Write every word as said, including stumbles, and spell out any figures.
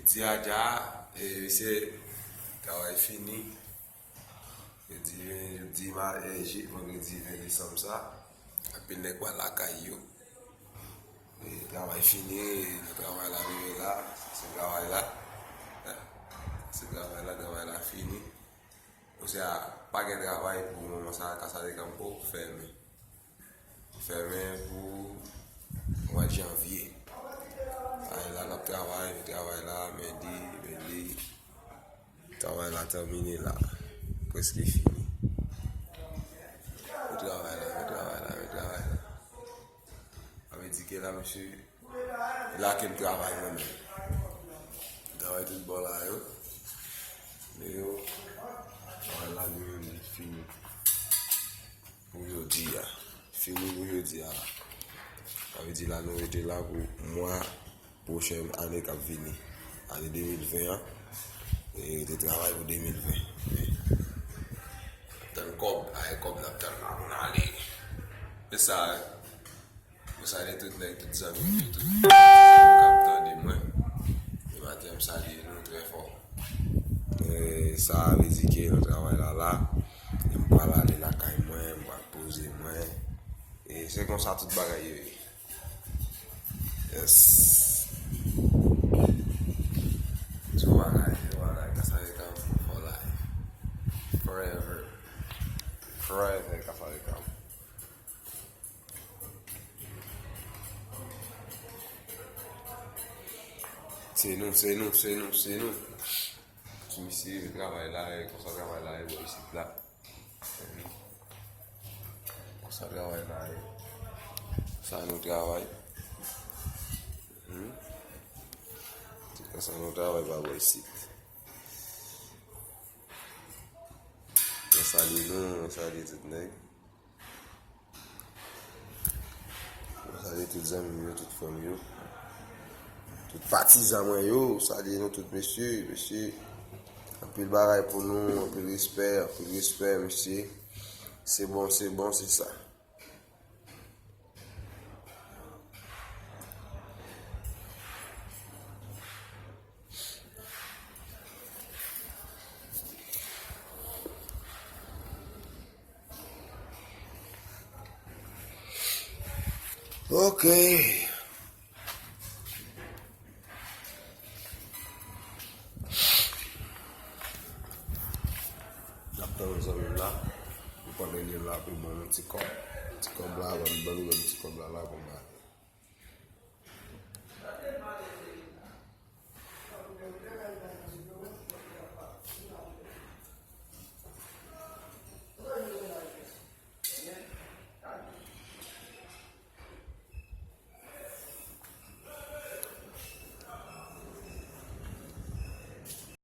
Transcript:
Di a dja, e, mesye, travay fini. Jodi, jodi ma-, e, je-, vandredi ven desanm sa, anpil nèg pral lakay yo. E, travay fini, e, nan travay la, nou ye la, se travay la. E, se travay la, travay la fini. Konsa, pa gen travay pou moman sa, Casa de Campo fèmen. Fèmen pou mwa janvye. Ay la, n ap travay, nou travay la, mendi, mendi. Travay la tèmine la. Prèske fini. Nou travay la, nou travay la, nou travay la. Sa vle di ke la, mesye, la ke m travay mwen menm. M travay tout bò la yo. Men yo, travay la li menm li fini pou jodi a. Fini pou jodi a la. Sa vle di la nou rete la pou mwa pwochèn ane k ap vini. Ane de mil ven an. E rete travay pou de mil ven. Tann kòb, ay kòb n ap tann la pou n ale. Se sa. Mwen salye tout nèg, tout zanmi m yo, tout moun k ap tande mwen. E maten, m salye nou trè fò. E sa vle di ke nan travay la la, e m pral ale lakay mwen, m pral poze mwen. E se konsa tout bagay yo ye. Yes. Tout bagay, tout bagay, Casa de Campo for life. Forever. Forever, Casa de Campo. Se nou, se nou, se nou, se nou. Ti misye travay la, e konsa travay la, e bò isit la. Konsa travay la, e. Sa nou travay. Hmm. Se konsa nou travay pa bò isit. Mwen salye nou, mwen salye tout nèg. Mwen salye tout zanmi m yo, tout fanmi yo, tout patizan mwen yo, salye nou tout mesye, mesye. Anpil bagay pou nou, anpil respè, anpil respè, mesye. Se bon, se bon, se sa. Ok. N ap tann zanmi m la. Ou konnen li la pou ban nou ti kòb. Ti kòb la, ban m, ban nou ti kòb la, la, ban m